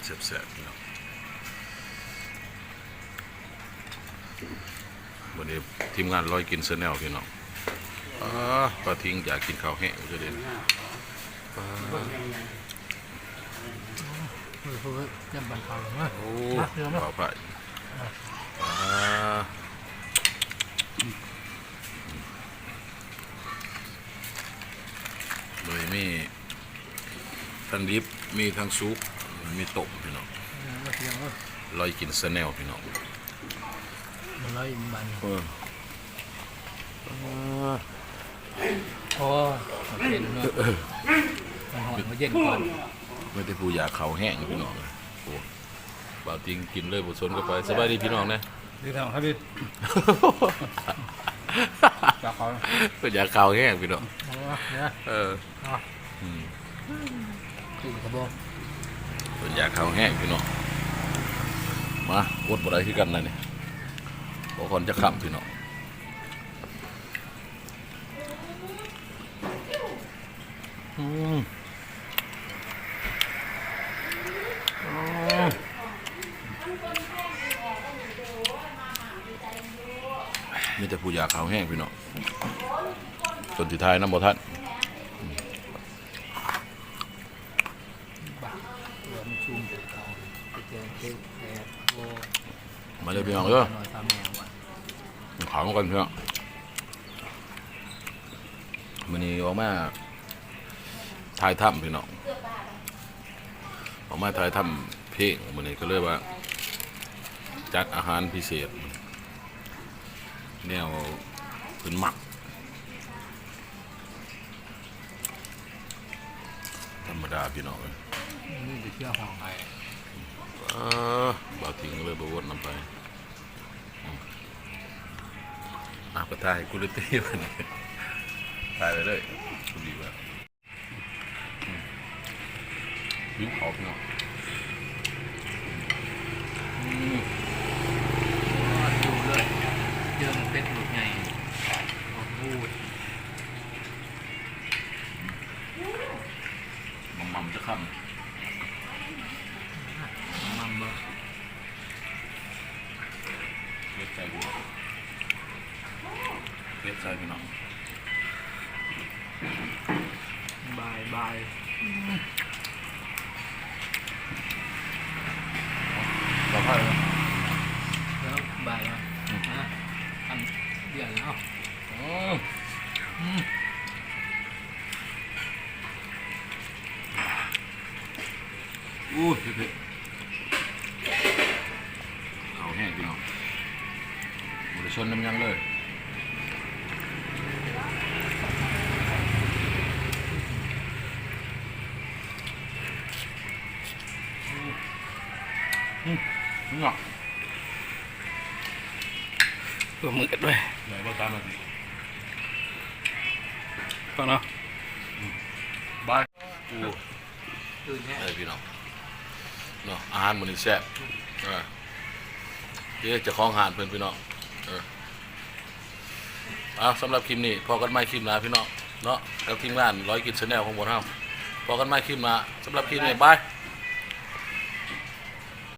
ແຊບໆ ພີ່ນ້ອງ. ວັນນີ້ທີມງານລອຍກິນແຊນແນວ ພີ່ນ້ອງ. ອາ ປາທິງຢາກກິນເຂົ້າແຫ້ງເດີ. ປາ ເອີ ເອີ ເອີ ຈຳບັນເຂົ້າເດີ. ໂອ້ ມາ ເດີມາ ເຂົ້າໄປ. ອາ ໂດຍມີ ທັງດິບ ມີທັງສຸກ ມີຕົ້ມ ພີ່ນ້ອງ. ອືມ ລອຍກິນແຊນແນວ ພີ່ນ້ອງ. ມາລອຍອີກບາດນີ້. ເອີ ໂອ້ ເປັນເນາະ ມັນຮ້ອນ ມາເຢັນກ່ອນ. ມີແຕ່ຜູ້ຢາກເຂົ້າແຫ້ງ ພີ່ນ້ອງ. ໂອ້ ບ່າວຕິງກິນເລີຍ ບໍ່ສົນກັບໃຜ. ສະບາຍດີພີ່ນ້ອງແດ່. ດີແທ້ຄັບພີ່ ຢາກເຂົ້າ ເພິ່ນຢາກເຂົ້າແຮງພີ່ນ້ອງ. ໂອ້ ເອີ ອືມ ຄືກະບອກ ເພິ່ນຢາກເຂົ້າແຮງພີ່ນ້ອງ. ມາ ອົດບໍ່ໄດ້ຄືກັນນະນີ້ ບໍ່ຄອນຈະຄ່ຳພີ່ນ້ອງ. ອືມ ອືມ ມີແຕ່ຜູ້ຢາກເຂົ້າແຮງພີ່ນ້ອງ ຈົນຊິຖ່າຍນຳບໍ່ທັນ. ມາເດີພີ່ນ້ອງເດີ ເຂົ້ານຳກັນພີ່ນ້ອງ. ມື້ນີ້ອອກມາຖ່າຍທຳພີ່ນ້ອງ ອອກມາຖ່າຍທຳເພງ ມື້ນີ້ກະເລີຍວ່າຈັດອາຫານພິເສດ ແນວເພິ່ນມັກ. ທຳມະດາພີ່ນ້ອງເອີຍ ມີແຕ່ເສືອຮ້ອງໄຫ້. ເອີ ບ່າວຕິງເລີຍບໍ່ວົນນຳໃຜ. ອືມ ອ່ະ ໄປຖ່າຍກູລິຕີ້ບັດນີ້ ຖ່າຍໄປເລີຍ ກູລີວ່າ ອືມ ຫິວເຂົ້າພີ່ນ້ອງ. ອືມ ໂອ້ ຫິວເລີຍ ເຈີໝາກເຜັດລູກໃຫຍ່ ອອກບູດ. ໝ່ຳໆ ຈັກຄຳ ໝ່ຳໆ ບໍ່ ເຜັດໃສ່ພີ່ນ້ອງ ເຜັດໃສ່ພີ່ນ້ອງ. ບາຍ ບາຍ ອືມ ເອົາ ເອົາໄປເນາະ ແລ້ວບາຍເນາະ. ອືມ ອ່ະ ອັນດຽວເນາະ. ອືມ ອືມ ໂອ້ຍ ເຜັດໆ ເຂົ້າແຮງພີ່ນ້ອງ ບໍ່ໄດ້ຊົນນຳຫຍັງເລີຍ. ອືມ ອືມ ເນາະ ປາໝຶກດ້ວຍ ໄດ້ບໍ່ ສາມນາທີ ພໍເນາະ. ອືມ ບາຍ. ໂອ້ ຕື່ນແຮງ ເອີ ພີ່ນ້ອງເນາະ ອາຫານມື້ນີ້ແຊບ. ເອີ ເດ້ ເຈົ້າຂອງຮ້ານເພິ່ນພີ່ນ້ອງ. ເອີ ເອົາ ສຳລັບຄລິບນີ້ພໍ້ກັນໃໝ່ຄລິບໜ້າພີ່ນ້ອງເນາະ ກັບທີມງານລອຍກິນແຊນແນວຂອງພວກເຮົາ. ພໍ້ກັນໃໝ່ຄລິບໜ້າ ສຳລັບຄລິບນີ້ ບາຍ.